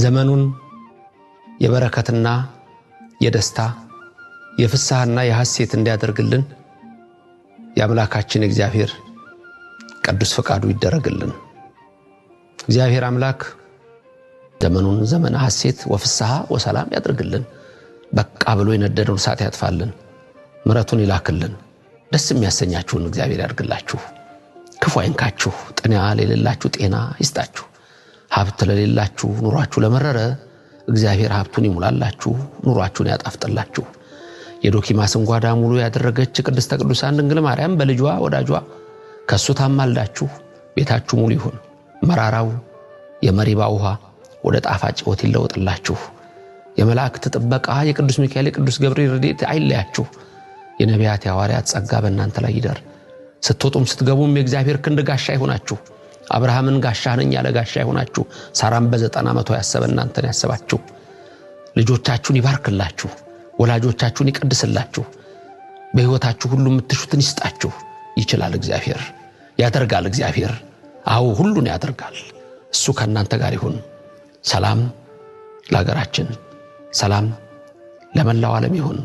ዘመኑን የበረከትና የደስታ የፍስሐና የሐሴት እንዲያደርግልን የአምላካችን እግዚአብሔር ቅዱስ ፈቃዱ ይደረግልን። እግዚአብሔር አምላክ ዘመኑን ዘመነ ሐሴት ወፍስሐ ወሰላም ያድርግልን። በቃ ብሎ የነደደውን እሳት ያጥፋልን። ምሕረቱን ይላክልን። ደስ የሚያሰኛችሁን እግዚአብሔር ያድርግላችሁ። ክፉ አይንካችሁ። ጤና ለሌላችሁ ጤና ይስጣችሁ። ሀብት ለሌላችሁ፣ ኑሯችሁ ለመረረ እግዚአብሔር ሀብቱን ይሙላላችሁ፣ ኑሯችሁን ያጣፍጥላችሁ። የዶኪማስን ጓዳ ሙሉ ያደረገች ቅድስተ ቅዱሳን ድንግል ማርያም በልጇ ወዳጇ ከእሱ ታማልዳችሁ ቤታችሁ ሙሉ ይሁን። መራራው የመሪባ ውሃ ወደ ጣፋጭ ሕይወት ይለወጥላችሁ። የመላእክት ጥበቃ፣ የቅዱስ ሚካኤል የቅዱስ ገብርኤል ረድኤት አይለያችሁ። የነቢያት የሐዋርያት ጸጋ በእናንተ ላይ ይደር። ስትወጡም ስትገቡም የእግዚአብሔር ክንድ ጋሻ ይሆናችሁ። አብርሃምን ጋሻ ነኝ ያለ ጋሻ ይሆናችሁ። ሳራም በ90 ዓመቷ ያሰበ እናንተን ያሰባችሁ። ልጆቻችሁን ይባርክላችሁ። ወላጆቻችሁን ይቀድስላችሁ። በሕይወታችሁ ሁሉ የምትሹትን ይስጣችሁ። ይችላል እግዚአብሔር፣ ያደርጋል እግዚአብሔር። አዎ ሁሉን ያደርጋል። እሱ ከእናንተ ጋር ይሁን። ሰላም ለሀገራችን፣ ሰላም ለመላው ዓለም ይሁን።